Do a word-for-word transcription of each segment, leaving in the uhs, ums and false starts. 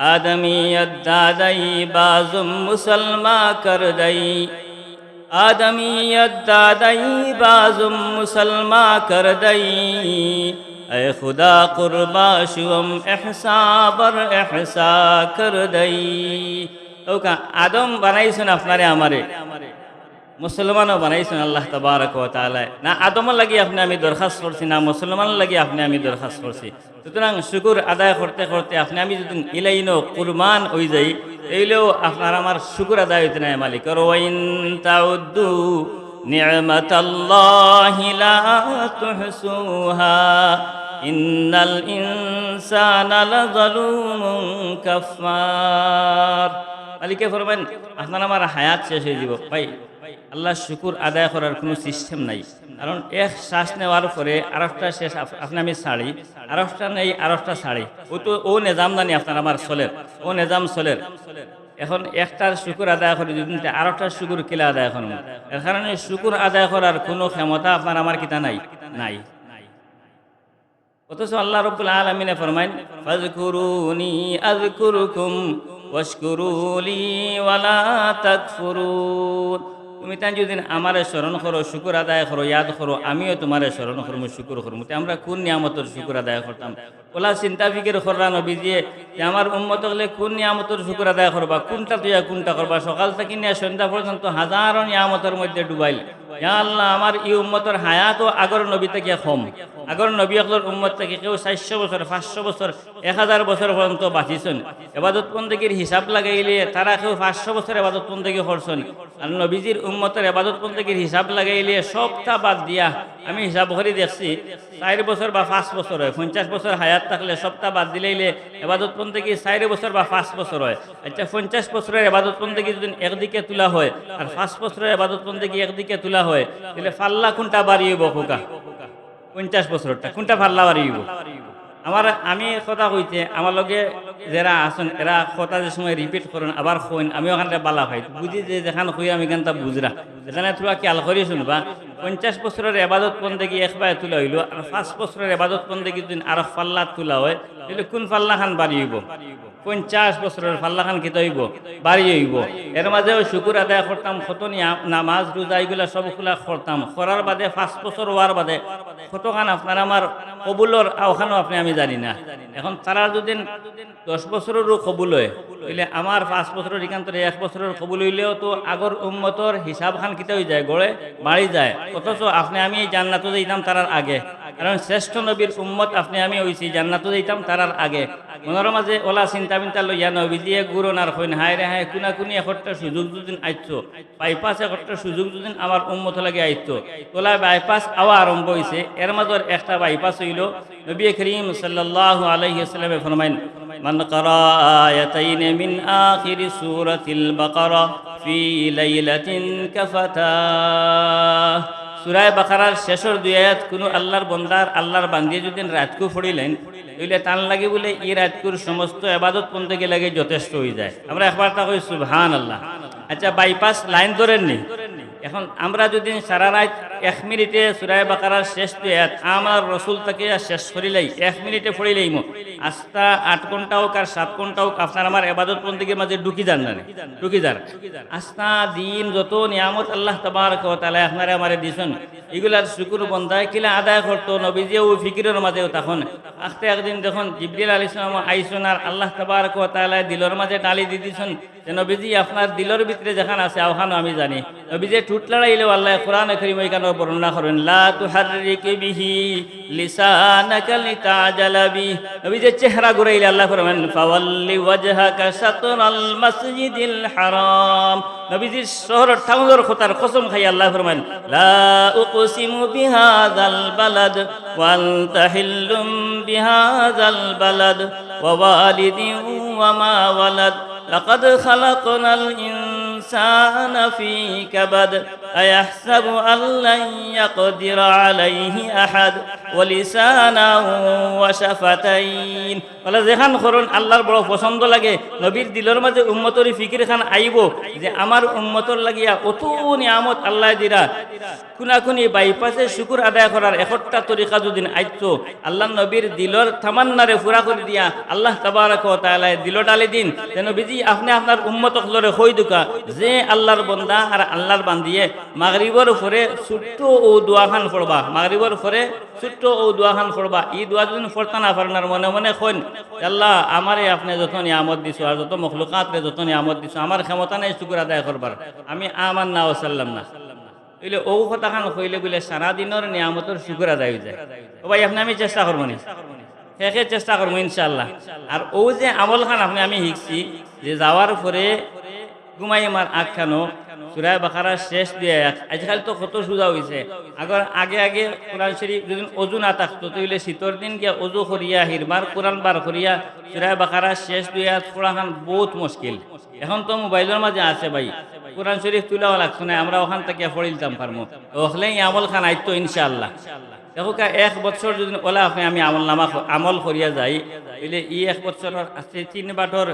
آدمیت دادئی بازم مسلمہ کردئی۔ آدمیت دادئی بازم مسلمہ کردئی۔ اے خدا قربا شوم احسا بر احسا کردئی۔ অউকা আদম বানাইছইন আপনারে আমারে, মুসলমানও বানাইছইন আল্লাহ তাবারাক ওয়া তাআলায়। না আদমর লাগি আপনে আমি দরখাস্ত করছি, না মুসলমানর লাগি আপনে আমি দরখাস্ত করছি। সুতরাং শুকুর আদায় করতে করতে আপনে আমি যদি ইলাইনো কুরবান অইযাই, তাইলেও আপনার আমার শুকুর আদায় অইতো নায় মালিকর। ওয়া ইন তাউদ্দু নি'মাতাল্লাহি লা তুহসুহা, ইন্নাল ইনসানা লাযালুমুন কাফফার। মালিকে ফরমাইন, আপনার আমার হায়াত শেষ অইযিবো। ভাই, আল্লার শুকুর আদায় করার কুনু system নাই। কারণ এক শ্বাস নেওয়ার পরে আরোকটা শ্বাস আপ-, আপনে আমি ছাড়ি, আরোকটা নেই, আরোকটা ছাড়ি। অউ তো অউ নিজাম জানি আপনার আমার চলের, অউ নিজাম চলের। এখন একটার শুকুর আদায় করি যদি, তে আরোকটার শুকুর কিলা আদায় করমু? এর কারণে শুকুর আদায় করার কুনু ক্ষমতা আপনার আমার কিতা নাই, নাই। অথচ আল্লাহ রাব্বুল আলামিনে ফরমাইন, "ফাযকুরুনি আযকুরকুম ওয়াশকুরু লি ওয়ালা তাকফুরুন।" তুমি তাইন যদি আমারে স্মরণ করো, শুকুর আদায় করো, ইয়াদ করো, আমিও তুমারে স্মরণ করমু, শুকুর করমু। তে আমরা কুন নিয়ামতর শুকুর আদায় করতাম? অলা চিন্তা ফিকির কররা নবীজিয়ে যে আমার উম্মত অকলে কুন নিয়ামতর শুকুর আদায় করবা, কুনটা থইয়া কুনটা করবা, সকাল থাকি নিয়া সন্ধ্যা পর্যন্ত হাজারো নিয়ামতর মধ্যে ডুবাইল। ইয়া আল্লাহ, আমার ই উম্মতর হায়াতও আগর নবী থাকি কম। আগর নবী অকলর উম্মত থাকি কেউ চাইরশো বছর, পাঁচশো বছর, এক হাজার বছর পর্যন্ত বাঁচিছইন। এবাদত বন্দেগীর হিসাব লাগাইলে তারা কেউ পাঁচশো বছর এবাদত বন্দেগী করছইন। আর নবীজির উম্মতর এবাদত বন্দেগীর হিসাব লাগাইলে সবটা বাদ দিয়া আমি হিসাব করি দেখছি, চাইর বছর বা পাঁচ বছর অয়, পঞ্চাশ বছর হায়াত থাকলে সবটা বাদ দিলাইলে এবাদত বন্দেগী চাইর বছর বা পাঁচ বছর অয়। আচ্ছা, পঞ্চাশ বছরর এবাদত বন্দেগী যদি একদিকে তুলা অয় আর পাঁচ বছরর এবাদত বন্দেগী একদিকে তুলা অয়, তাইলে পাল্লা কুনটা ভারি অইবো কউক্কা? পঞ্চাশ বছররটা কুনটা পাল্লা ভারি অইবো? আমার, আমি কথা কইতে আমার লগে যেরা আছইন, এরা কথা যে সময় repeat করইন, আবার কইন, আমি অখানরে বালা পাই, বুঝি যে যেখান কইরাম ইখানতা বুঝরা। এখানে থুড়া খিয়াল করি হুনবা, পঞ্চাশ বছরর এবাদত বন্দেগী একবায় তুলা অইলো, আর পাঁচ বছরর এবাদত বন্দেগী যদি আরোক পাল্লা তুলা অয়, তাইলে কুন পাল্লাখান ভারি অইবো? পঞ্চাশ বছরর পাল্লাখান কিতা অইবো? ভারি অইবো। এর মাঝেও শুকুর আদায় করতাম, কত নিয়া-, নামাজ, রোজা, ইগুলা সবগুলা করতাম। করার বাদে, পাঁচ বছর অওয়ার বাদে কতখান আপনার আমার কবুল অর, অখানও আপনে আমি জানি না। এখন তারার যদি দশ বছররও কবুল অয়, তাইলে আমার পাঁচ বছরর ইখান থরে এক বছরর কবুল অইলেও তো আগর উম্মতর হিসাবখান কিতা অইযায়, গড়ে বাড়ি যায়। অথচ আপনে আমি জান্নাতো যাইতাম তারার আগে, কারণ শ্রেষ্ঠ নবীর উম্মত আপনে আমি অইছি, জান্নাতো যাইতাম তারার আগে। মনর মাঝে অলা চিন্তা-মিন্তা লইয়া নবীজিয়ে ঘুরইন আর কইন, "হায়রে হায়, কুনাকুনি একটা সুযোগ যদি আইতো, বাইপাস একটা সুযোগ যদি আমার উম্মতর লাগি আইতো।" অলা বাইপাস আওয়া আরম্ভ অইছে, এর মাঝর একটা বাইপাস অইলো নবী করিম সাল্লাল্লাহু আলাইহি ওয়াসাল্লামে ফরমাইন, "মান ক্বারা আয়াতাইনি মিন আখিরি সূরাতিল বাকারা ফি লাইলাতিন কাফাতাহ।" সূরা বাকারার শেষর দুই আয়াত কুনু আল্লার বন্দার, আল্লার বান্দিয়ে যদি রাইতকু পড়িলাইন, তাইলে তান লাগি বুলে ই রাইতকুর সমস্ত এবাদত বন্দেগী লাগি যথেষ্ট অইযায়। আমরা একবারতা কই সুবহানাল্লাহ। আচ্ছা, বাইপাস লাইন ধরের নি? এখন আমরা যদি সারা রাইত এক মিনিটে সূরা বাকারার শেষ দুই আয়াত আমার রসুল থাকিয়া শেষ করিলাই, এক মিনিটে পড়িলাইমু, আস্তা আট ঘন্টা অউক আর সাত ঘন্টা অউক, আপনার আমার এবাদত বন্দেগীর মাঝে ঢুকি যার না নি? ঢুকি যার। আস্তা দিন যত নিয়ামত আল্লাহ তাবারাক ওয়া তাআলায় আপনারে আমারে দিছইন, ইগুলার শুকুর বন্দায় কিলা আদায় করতো, নবীজিয়ে অউ ফিকিরর মাঝেও থাকইন। আখতে একদিন দেখইন জিবরিল আলাইহিস সালাম আইছইন আর আল্লাহ তাবারাক ওয়া তাআলায় দিলর মাঝে ঢালি দি দিছইন যে, "নবীজি, আপনার দিলর ভিতরে যেখান আছে, অখানও আমি জানি।" নবীজিয়ে ঠুট লড়াইলেও আল্লায় কোরআনে করিমো ইখানর বর্ণনা করইন, "লা তুহাররিক বিহি লিসানাকা লিতাজালা বিহি।" নবীজিয়ে চেহারা ঘুরাইলে আল্লায় ফরমাইন, "ফাওয়াল্লি ওয়াজহাকা শাতরাল মাসজিদিল হারাম।" নবীজির শহরর টাউনর কথার কসম খাইয়া আল্লায় ফরমাইন, "লা উকসিমু বিহাযাল বালাদ ওয়া আনতা হিল্লুম বিহাযাল বালাদ ওয়া ওয়ালিদিন ওয়া মা ওয়ালাদ। লাকাদ খালাকনাল ইনসানা" الإنسان في كبد أيحسب أن لن يقدر عليه أحد ولسانا وشفتين। বলে, যেখান করইন আল্লাহর বড় পছন্দ লাগে, নবীর দিলর মাঝে উম্মতর ফিকির খান আইবো যে আমার উম্মতর লাগিয়া অত নিয়ামত আল্লায় দিরা, কুনাকুনি বাইপাসে শুকুর আদায় করার একটা তরিকা যদি আইতো, আল্লাহর নবীর দিলর তামান্নারে পুরা করি দিয়া আল্লাহ তাবারাক ওয়া তাআলায় দিলো ডালি দিন যে, নবীজি, আপনে আপনার উম্মত অকলরে কই দেউক্কা যে আল্লাহর বন্দা আর আল্লাহর বান্দিয়ে মাগরিবর পরে ছোট্ট অউ দোয়া খান পড়বা, মাগরিবর পরে ছোট্ট অউ দোয়া খান পড়বা। ই দোয়া যদি পড়তা না পারইন আর মনে মনে কইন, "আল্লাহ, আমারে আপনে যত নিয়ামত দিছো আর যত মখলুকাতরে যত নিয়ামত দিছো, আমার ক্ষমতা নাই শুকুর আদায় করবার, আমি আমান্না ওয়াসাল্লামনা।" অইলে অউ কথাখান কইলে বুলে সারা দিনর নিয়ামতর শুকুর আদায় অইযায়। ও ভাই, আপনে আমি চেষ্টা করমু নি? হে হে চেষ্টা করমু ইনশাআল্লাহ। আর অউ যে আমলখান আপনে আমি শিখছি যে যাওয়ার পরে ঘুমাইমর আগখানো সূরা বাকারার শেষ দুই আয়াত, আইজকাইল তো কত সুজা অইছে। আগর আগে আগে কোরআন শরীফ যদি অজু না থাকতো, তে অইলে শীতর দিন গিয়া অজু করিয়া হিরবার কোরআন বার করিয়া সূরা বাকারার শেষ দুই আয়াত পড়াখান বউত মুশকিল। এখন তো মোবাইলর মাঝে আছে ভাই, কোরআন শরীফ তুলাও লাগতো নায়, আমরা অখান থাকিয়া পড়িলিতাম পারমু। তো অখলে ই আমলখান আইতো ইনশাআল্লাহ। দেখউক্কা, এক বছর যদি অলা আপনে আমি আমল নামা ক-, আমল করিয়া যাই, অইলে ই এক বছরর আছে তিন বাটর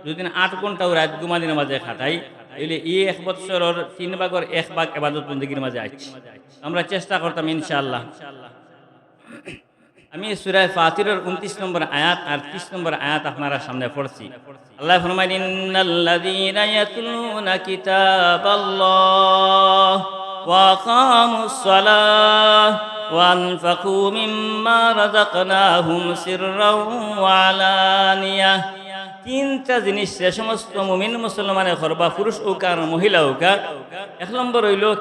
যদি আট ঘন্টাও রাইত ঘুমানির মাঝে কাটাই, অইলে ই এক বছরর তিন ভাগর এক ভাগ ইবাদত বন্দেগির মাঝে আইছে। আমরা চেষ্টা করতাম ইনশাআল্লাহ। আমি সূরা ফাতিরর ঊনত্রিশ নম্বর আয়াত আর ত্রিশ নম্বর আয়াত আপনারার সামনে পড়ছি। আল্লায় ফরমাইন, "إن الذين يتلون كتاب الله وأقاموا الصلاة وأنفقوا مما رزقناهم سرا وعلانية।" তিনটা জিনিস যে সমস্ত মুমিন মুসলমানে করবা, পুরুষ অউক আর মহিলা অউক, এক নম্বর অইলো,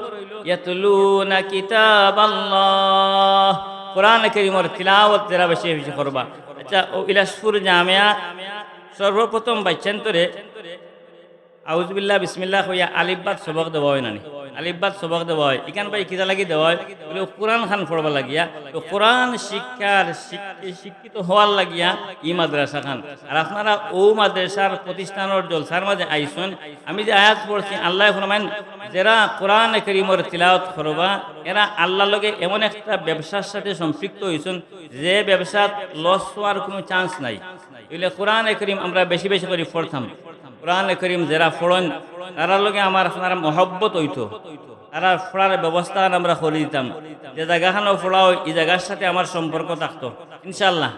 "يتلون كتاب الله", কোরআন করিমর তিলাওয়াত যেরা বেশি বেশি করবা। আচ্ছা, অউ ইলাসপুর জামিয়া সর্বপ্রথম বাইচ্চাইন্তরে আউযুবিল্লাহ, বিসমিল্লাহ কইয়া আলিফ বাদ সবক দেওয়া অয় না নি? আলিফ বাদ সবক দেওয়া অয়। ইখান ভাই কিতা লাগি দেওয়া অয়? বুলে, কোরআন খান পড়বার লাগিয়া। তো কোরআন শিক্ষার শিক-, শিক্ষিত অওয়ার লাগিয়া ই মাদ্রাসা খান। আর আপনারা অউ মাদ্রাসার প্রতিষ্ঠানর জলসার মাঝে আইছইন। আমি যে আয়াত পড়ছি, আল্লায় ফরমাইন, যেরা কোরআন করিমর তিলাওয়াত করবা, এরা আল্লাহর লগে এমন একটা ব্যবসার সাথে সম্পৃক্ত অইছইন, যে ব্যবসাত লস অওয়ার কুনু chance নাই। অইলে কোরআন করিম আমরা বেশি বেশি করি পড়তাম। কোরআন করিম যেরা পড়ইন, তারার লগে আমার আপনার মহব্বত অইতো, তারার পড়ার ব্যবস্থা আমরা করি দিতাম। যে জাগাখানো পড়া অয়, ই জাগার সাথে আমার সম্পর্ক থাকতো। ইনশাআল্লাহ,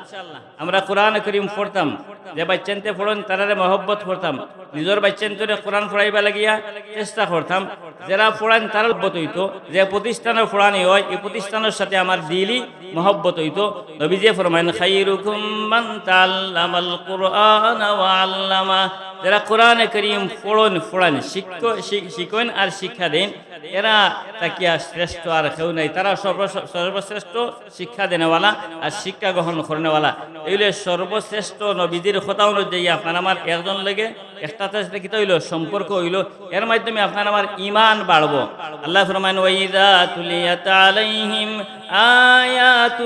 আমরা কোরআন করিম পড়তাম, যে বাইচ্চাইন্তে পড়ইন, তারারে মহব্বত করতাম। নিজর বাইচ্চাইন্তরে কোরআন পড়াইবার লাগিয়া চেষ্টা করতাম। যেরা পড়ইন, তারার মহব্বত অইতো। যে প্রতিষ্ঠানো পড়ানি অয়, ই প্রতিষ্ঠানর সাথে আমার দিলি মহব্বত অইতো। নবীজিয়ে ফরমাইন, "خيركم من تعلم القرآن وعلمه।" যেরা কোরআন করিম পড়ইন, পড়াইন, শিক্ষ-, শি-, শিখইন আর শিক্ষা দেইন, এরা থাকিয়া শ্রেষ্ঠ আর কেউ নাই। তারা সর্ব-, সর্বশ্রেষ্ঠ শিক্ষা দেনেওয়ালা আর শিক্ষা গ্রহণ করনেওয়ালা। অইলে সর্বশ্রেষ্ঠ নবীজির কথা অনুযায়ী আপনার আমার একজন লগে একটা তার সাথে কিতা অইলো? সম্পর্ক অইলো। এর মাধ্যমে আপনার আমার ঈমান বাড়বো। আল্লায় ফরমাইন, "وإذا تليت عليهم آياته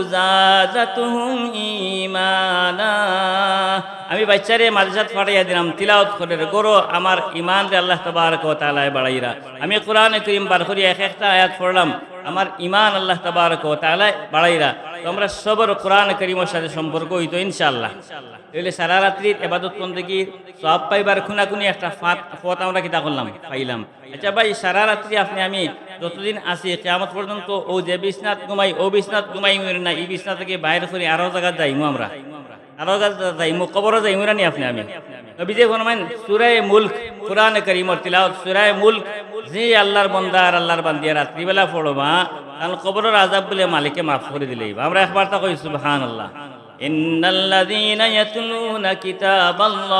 زادتهم إيمانا।" আমি বাইচ্চারে মাদ্রাসাত পাঠাইয়া দিলাম, তিলাওয়াত করের, ঘরো আমার ঈমানরে আল্লাহ তাবারাক ওয়া তাআলায় বাড়াইরা। আমি কোরআন করিম বার করি এক একটা আয়াত পড়লাম, আমার ঈমান আল্লাহ তাবারাক ওয়া তাআলায় বাড়াইরা। তো আমরা সবর কোরআন করিমর সাথে সম্পর্ক অইতো ইনশাআল্লাহ। অইলে সারা রাত্রির ইবাদত বন্দেগির সওয়াব পাইবার খুনাখুনি একটা ফাত-, পথ আমরা কিতা করলাম? পাইলাম। আচ্ছা ভাই, সারা রাত্রি আপনে আমি যতদিন আছি, কিয়ামত পর্যন্ত অউ যে বিছনাত ঘুমাই, অউ বিছনাত ঘুমাইমু না, ই বিছনা থাকি বাইর করি আরো জাগাত যাইমু আমরা। আরো জাগাত যাইমু, কবরো যাইমু না নি আপনে আমি? নবীজিয়ে ফরমাইন, সূরায়ে মুলক, কোরআন করিমর তিলাওয়াত, সূরায়ে মুলক, যে আল্লাহর বন্দা আর আল্লাহর বান্দিয়ে রাত্রিবেলা পড়বা, তান কবরর আযাব বুলে মালিকে মাফ করি দিলাইবা। আমরা একবার তা কই, সুবহানাল্লাহ। إن الذين يتلون كتاب الله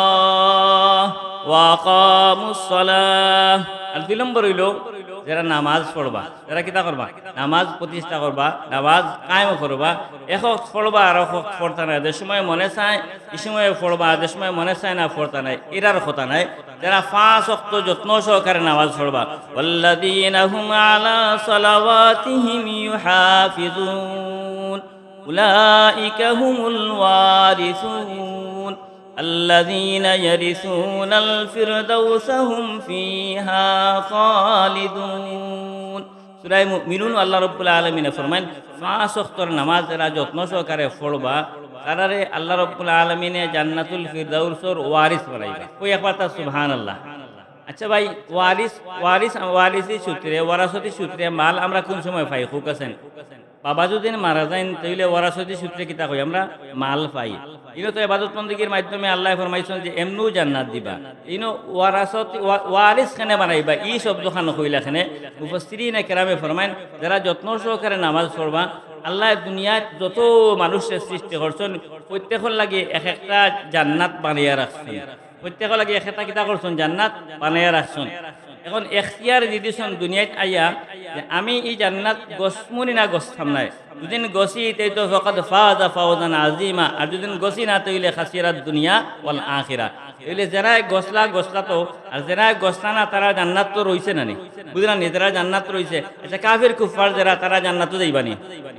وأقاموا الصلاة। আর দুই নম্বর অইলো, যেরা নামাজ পড়বা, যেরা কিতা করবা? নামাজ প্রতিষ্ঠা করবা, নামাজ কায়েম করবা। এক ওয়াক্ত পড়বা আর এক ওয়াক্ত পড়তা নায়। যে সময় মনে চায়, ই সময় পড়বা, যে সময় মনে চায় না, পড়তা নায়। এরার কথা নায়। যেরা পাঁচ ওয়াক্ত যত্ন সহকারে নামাজ পড়বা। والذين هم على صلواتهم يحافظون। أولئك هم الوارثون। الذين يرثون الفردوس هم فيها خالدون. সূরা মুমিনুন আল্লাহ রাব্বুল আলামিনে ফরমাইন, পাঁচ ওয়াক্তর নামাজ যারা যত্ন সহকারে পড়বা, তারারে আল্লাহ রাব্বুল আলামিনে জান্নাতুল ফিরদাউসর ওয়ারিস বানাইবা। কই একবার তা সুবহানাল্লাহ। আচ্ছা ভাই, ওয়ারিস, ওয়ারিস, ওয়ারিসি সূত্রে, ওয়ারাসতি সূত্রে মাল আমরা কোন সময় পাই? খুব আছেন। বাবা যদি মারা যাইন, তাইলে ওয়ারাসতি সূত্রে কিতা কই? আমরা মাল পাই। ইনো তো ইবাদত বন্দেগীর মাধ্যমে আল্লাহ ফরমাইছইন যে এমনেউ জান্নাত দিবা। ইনো ওয়ারাসতি, ওয়া-, ওয়ারিস কেনে বানাইবা? ই শব্দ খান কইলা কেনে? মুফাসসিরিনে কেরামে ফরমাইন, যারা যত্ন সহকারে নামাজ পড়বা, আল্লাহ দুনিয়াত যত মানুষরে সৃষ্টি করছইন, প্রত্যেকর লাগি এক একটা জান্নাত বানাইয়া রাখছইন। প্রত্যেকর লাগি এক একটা কিতা করছইন? জান্নাত বানাইয়া রাখছইন। এখন এখতিয়ার দি দিছইন দুনিয়াত আইয়া যে আমি ই জান্নাত গছমু নি না গছতাম নায়। যুদিন গছি তাইলে তো ফাকাদ ফাজা ফাওজান আযীমা, আর যুদিন গছি না তাইলে খাসিরাদ দুনিয়া ওয়াল আখিরা। তাইলে যেরা গছলা গছলা তো, আর যেরা গছলা না তারা জান্নাত তো রইছে না নি? বুঝলা নি? যেরা জান্নাত রইছে। আচ্ছা, কাফির কুফফার যেরা, তারা জান্নাতো যাইবা নি?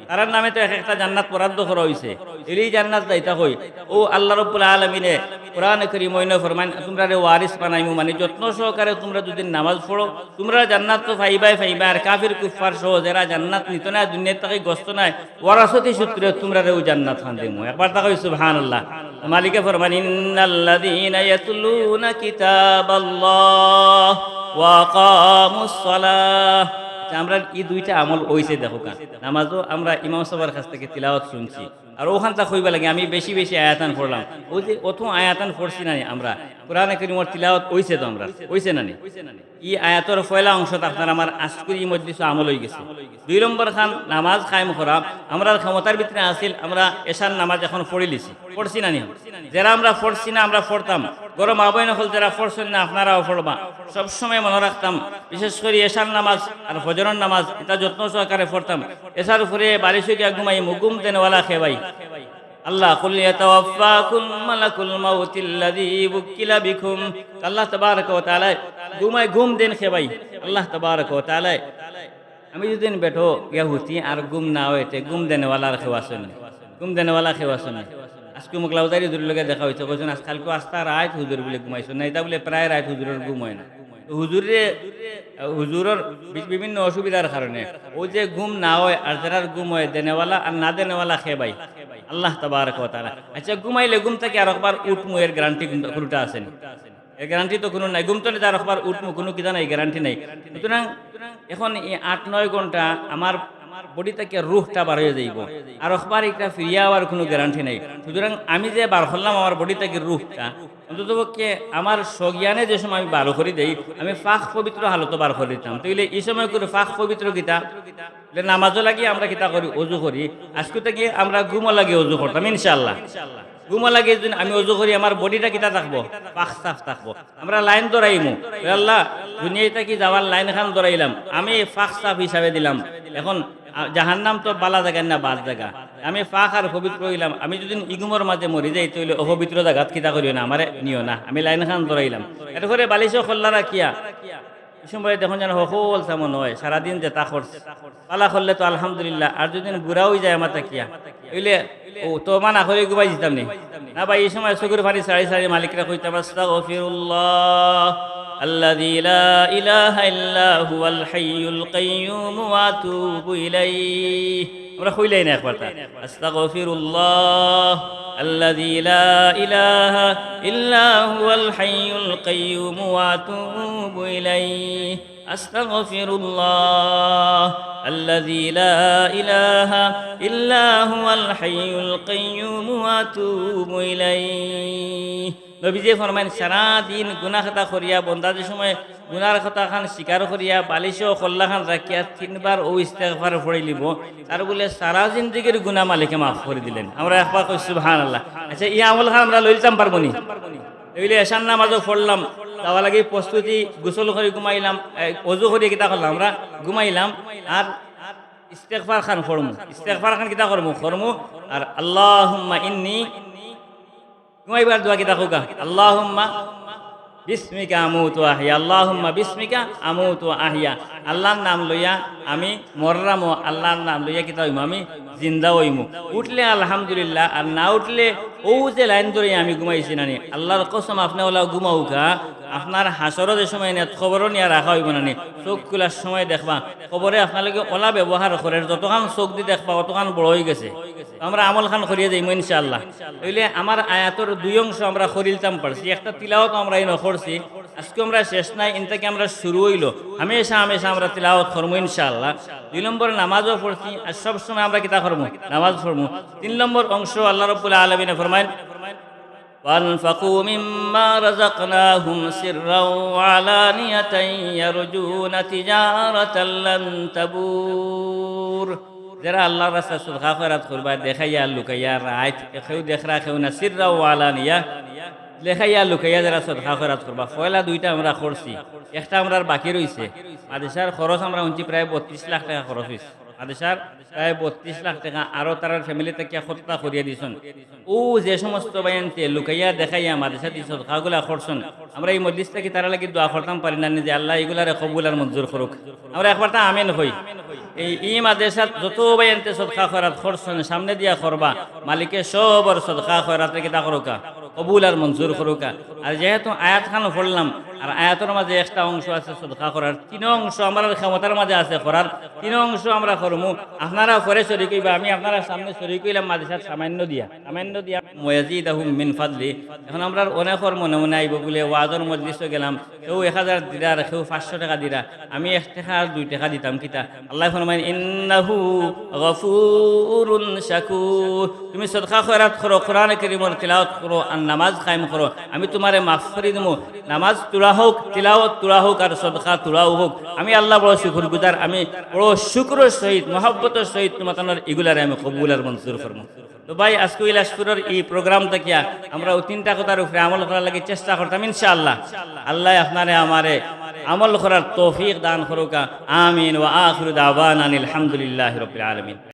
তারার নামে তো এক একটা জান্নাত বরাদ্দ করা অইছে। তাইলে ই জান্নাত যাইতা কই? অউ আল্লাহ রাব্বুল আলামিনে কোরআনে করিমো ইনো ফরমাইন, তুমরারে ওয়ারিস বানাইমু, মানে যত্ন সহকারে তুমরা যুদি নামাজ পড়ো, তুমরা জান্নাত তো পাইবায় পাইবায়, আর কাফির কুফফার সহ যেরা জান্নাত নিতো নায়, দুনিয়া থাকি গছতো নায়, ওয়ারাসতি সূত্রে তুমরারেউ জান্নাত খান দিমু। একবার তা কই সুবহানাল্লাহ। মালিকে ফরমাইন, إن الذين يتلون كتاب الله وأقاموا الصلاة। আচ্ছা, আমরার ই দুইটা আমল অইছে দেখউক্কা। নামাজও আমরা ইমাম সাবর কাছ থাকি তিলাওয়াত শুনছি, আর অখানতা কইবা লাগে আমি বেশি বেশি আয়াতান পড়লাম। অউ যে অত আয়াতান পড়ছি না নি আমরা, কোরআনে করিমর তিলাওয়াত অইছে তো আমরার, অইছে না নি? ই আয়াতর পয়লা অংশত আপনার আমার আজকুর ই মজলিসো আমল অইগেছে। দুই নম্বর খান নামাজ কায়েম করা, আমরার ক্ষমতার ভিতরে আছিল, আমরা এশার নামাজ এখন পড়িলিছি, পড়ছি না নি? যেরা আমরা পড়ছি না, আমরা পড়তাম। ঘরো মা বইন অকল যেরা পড়ছইন না, আপনারাও পড়বা। সবসময় মনো রাখতাম, বিশেষ করি এশার নামাজ আর ফজরর নামাজ, ইতা যত্ন সহকারে পড়তাম। এশার উপরে বালিশো গিয়া ঘুমাইমু, ঘুম দেনেওয়ালা কে ভাই? আল্লাহ, قل يتوفاكم ملك الموت الذي وكل بكم। আল্লাহ তাবারাকা ওয়া তাআলায় ঘুমাই, ঘুম দেইন কে ভাই? আল্লাহ তাবারাকা ওয়া তাআলায়। আমি যুদি বেটো গিয়া হুতি আর ঘুম না অয়, তে ঘুম দেনেওয়ালা আর কেউ আছইন নি? ঘুম দেনেওয়ালা কেউ আছইন নি? আজকু মকলা উজাইর হুজুরর লগে দেখা অইছে, কইছইন আজ কাইলকু আস্তা রাইত হুজুর বুলে ঘুমাইছইন না, ইতা বুলে প্রায় রাইত হুজুরর ঘুম অয় না। তো হুজুররে, হুজুরর বি-, বিভিন্ন অসুবিধার কারণে অউ যে ঘুম না অয় আর যেরার ঘুম অয়, দেনেওয়ালা আর না দেনেওয়ালা কে ভাই? আল্লাহ তাবারাকা ওয়া তাআলা। আচ্ছা, ঘুমাইলে ঘুম থাকি আরকবার উঠমু, এর গ্যারান্টি কুনু-, কুনুটা আছে নি? এর গ্যারান্টি তো কুনু নাই। ঘুম তো নি, আরকবার উঠমু, কুনু কিতা নাই, গ্যারান্টি নাই। সুতরাং এখন ই আট নয় ঘন্টা আমার বডি থাকি রুহটা বার অইয়া যাইবো, আরকবার ইটা ফিরিয়া আওয়ার কুনু গ্যারান্টি নাই। সুতরাং আমি যে বার করলাম আমার বডি থাকি রুহটা, অন্তত পক্ষে আমার সজ্ঞানে যে সময় আমি বার করি দেই, আমি পাক পবিত্র হালতো বার করি দিতাম। তাইলে ই সময় করি পাক পবিত্র কিতা? বলে নামাজও লাগি আমরা কিতা করি? অজু করি। আজকু থাকি আমরা ঘুমও লাগি অজু করতাম ইনশাআল্লাহ। ঘুমও লাগি যুদি আমি অজু করি, আমার বডিটা কিতা থাকবো? পাক সাফ থাকবো। আমরা লাইন ধরাইমু, "এ আল্লাহ, দুনিয়া থাকি যাওয়ার লাইন খান ধরাইলাম, আমি পাক সাফ হিসাবে দিলাম। এখন, আ, জাহান্নাম তো বালা জাগা না, বাদ জাগা। আমি পাক আর পবিত্র অইলাম, আমি যুদি ই ঘুমর মাঝে মরি যাই, তাইলে অপবিত্র জাগাত কিতা করিও না, আমারে নিও না, আমি লাইন খান ধরাইলাম।" এরপরে বালিশো কল্লা রাখিয়া ই সময় দেখইন যেন হকলতা মনো অয়, সারাদিন যেতা করছি, বালা করলে তো আলহামদুলিল্লাহ, আর যুদি বুড়া অইযাই আমার থাকিয়া, অইলে অউ তো মানা করি ঘুমাই দিতাম নি? না ভাই, ই সময় চকুর পানি ছাড়ি ছাড়ি মালিকরে কইতাম, أستغفر الله الذي لا إله إلا هو الحي القيوم وأتوب إليه। আমরা কইলাই না একবার তা? أستغفر الله الذي لا إله إلا هو الحي القيوم وأتوب إليه। أستغفر الله الذي لا إله إلا هو الحي القيوم وأتوب إليه। নবীজি ফরমাইন, সারা দিন গুনা খাতা করিয়া বন্দা যে সময় গুনার খাতা খান স্বীকার করিয়া বালিশো কল্লা খান রাখিয়া তিনবার অউ ইস্তেগফার পড়িলিবো, তার বুলে সারা জিন্দেগির গুনা মালিকে মাফ করি দিলেন। আমরা একবার কই সুবহানাল্লাহ। আচ্ছা, ই আমল খান আমরা লইতাম পারমু নি? অইলে এশার নামাজও পড়লাম, যাওয়া লাগি প্রস্তুতি, গোসল করি ঘুমাইলাম, এ, অজু করি কিতা করলাম আমরা? ঘুমাইলাম। আর ইস্তেগফার খান পড়মু, ইস্তেগফার খান কিতা করমু? করমু। আর আল্লাহুম্মা ইন্নি, ঘুমাইবার দোয়া কিতা কউক্কা? আল্লাহুম্মা বিসমিকা আমুতু ওয়া আহইয়া, আল্লাহুম্মা বিসমিকা আমুতু ওয়া আহইয়া। আল্লাহর নাম লইয়া আমি মররামও, আল্লাহর নাম লইয়া কিতা অইমু? আমি জিন্দা অইমু। উঠলে আলহামদুলিল্লাহ, আর না উঠলে অউ যে লাইন ধরি আমি ঘুমাইছি নানি, আল্লার কসম, আপনে অলা ঘুমাউক্কা, আপনার হাশরো যে সময় নিয়া কবরো নিয়া রাখা অইবো নানি, চউখ খুলার সময় দেখবা, কবরে আপনার লগে অলা ব্যবহার করের, যতখান চউখ দি দেখবা, অতখান বড় অইগেছে। তো আমরা আমলখান করিয়া যাইমু ইনশাআল্লাহ। অইলে আমার আয়াতর দুই অংশ আমরা করিলতাম পারছি, একটা তিলাওয়াত আমরা ইনো করছি, আজকে আমরা শেষ নাই, ইন থাকি আমরা শুরু অইলো। হামেশা হামেশা আমরা তিলাওয়াত করমু ইনশাআল্লাহ। দুই নম্বর নামাজও পড়ছি, আর সব সময় আমরা কিতা করমু? নামাজ পড়মু। তিন নম্বর অংশ আল্লাহ রাব্বুল আলামিনে ফরমাইন, "وأنفقوا مما رزقناهم سرا وعلانية يرجون تجارة لن تبور।" যেরা আল্লার রাস্তায় সদকা খয়রাত করবা, দেখাইয়া লুকাইয়া, রাইত কেউ দেখরা কেউ না, সিররা ওয়া আলানিয়া, দেখাইয়া লুকাইয়া যেরা সদকা খয়রাত করবা, পয়লা দুইটা আমরা করছি, একটা আমরার বাকি রইছে। মাদ্রাসার খরচ আমরা হুনছি প্রায় বত্রিশ লাখ টেকা খরচ অইছে। মাদ্রাসার প্রায় বত্রিশ লাখ টেকা, আরো তারার family থাকিয়া খরচ করিয়া দিছইন। অউ যে সমস্ত ভাইয়াইন্তে লুকাইয়া দেখাইয়া মাদ্রাসাদি সদকাগুলা করছইন, আমরা ই মজলিস থাকি তারার লাগি দোয়া করতাম পারি না নি যে আল্লাহ ইগুলারে কবুল আর মঞ্জুর করুক? আমরা একবারতা আমিন কই। এই, ই মাদ্রাসাত যত ভাইয়াইন্তে সদকা খয়রাত করছইন, সামনে দিয়া করবা, মালিকে সবর সদকা খয়রাতরে কিতা করুক্কা? কবুল আর মঞ্জুর করুক্কা। আর যেহেতু আয়াতখান পড়লাম, আর আয়াতর মাঝে একটা অংশ আছে সদকা করার, তিন অংশ আমরার ক্ষমতার মাঝে আছে করার, তিন অংশ আমরা করমু। আপনারা পরে শরিক অইবা, আমি আপনারার সামনে শরিক অইলাম মাদ্রাসাত সামান্য দিয়া, সামান্য দিয়া। ওয়াজিদাহুম মিন ফাদলি। এখন আমরার অনেকর মনে মনে আইবো বুলে, ওয়াজর মজলিসো গেলাম, কেউ এক হাজার দিরা, আর কেউ পাঁচশো টেকা দিরা, আমি এক টেকা আর দুই টেকা দিতাম কিতা? আল্লায় ফরমাইন, "ইন্নাহু গফুরুন শাকুর।" তুমি সদকা খয়রাত করো, কোরআনে করিমর তিলাওয়াত করো, আর নামাজ কায়েম করো, আমি তুমারে মাফ করি দিমু। নামাজ তুলা হোক, তিলাওয়াত তুলা হোক, আর সদকা তুলাও হোক, আমি আল্লাহ বড় শুকুরগুজার, আমি বড় শুকুরর সহিত, মহব্বতর সহিত তুমাতানর ইগুলারে আমি কবুল আর মঞ্জুর করমু। তো ভাই, আজকে ইলাসপুরর ই program থাকিয়া আমরা অউ তিনটা কথার উপরে আমল করার লাগি চেষ্টা করতাম ইনশাআল্লাহ। আল্লায় আপনারে আমারে আমল করার তৌফিক দান করুক্কা। আমিন। ওয়া আখিরু দাওয়ানা আনিল হামদুলিল্লাহি রাব্বিল আলামিন।